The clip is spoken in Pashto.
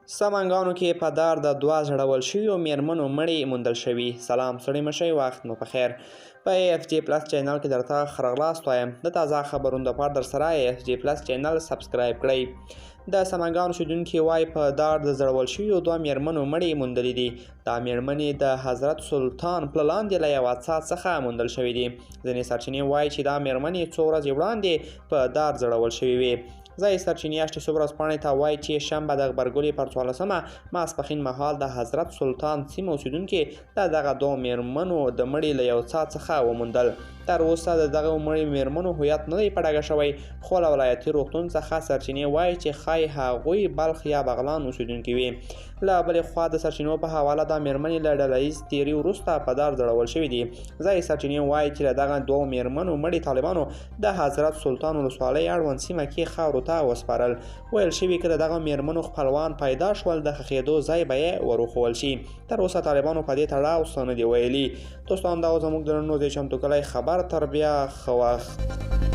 سمنګانو کې په دار د دوه ځړول شویو میرمنو مړي موندل شوي. سلام ستړي مشئ، وخت مو په خیر. په ای اف جی پلس چینل کې درته ښه راغلاست وایم. د تازه خبرونو دپاره درسره ای اف جی پلس چینل سبسکرایب کړئ. د سمنګان اوسېدونکي وایي په دار د ځړول شویو دوه میرمنو مړي موندلي دي. دا میرمنې د حضرت سلطان پله لاندې له یوه څاه څخه موندل شوي دي. ځینې سرچینې وایي چې دا میرمنې څو ورځې وړاندې په دار ځړول شوې وې. ځایي سرچینې اشټي صبح ورځپاڼې ته وایي چې شنبه د غبرګولي پر 14مه ماسپښین مهال د حضرت سلطان سیمه اوسېدونکي د دغه دوو میرمنو د مړي له یو څاه څخه وموندل. تر اوسه د دغه مړي میرمنو هویت نه دی په ډاګه شوی، خو له ولایتي روغتون څخه سرچینې وایي چې ښایي هغوی بلخ یا بغلان اوسېدونکي وي. له بلې خوا د سرچینو په حواله دا میرمنې له ډله ییز تیري وروسته په دار ځړول شوي دي. ځایي سرچینې وایي چې له دغه دوو میرمنو مړي طالبانو د حضرت سلطان ولسوالۍ اړوند سیمه کې خاورو ته وسپارل. ویل شوي که د دغه میرمنو خپلوان پیدا شول د ښخېدو ځای به یې وروښوول شي. تر اوسه طالبانو په دې تړاو څه نه دي ویلي. دوستان، دا و زموږ د نن ورځې چمتو کړی خبر. تر بیا، ښه وخت.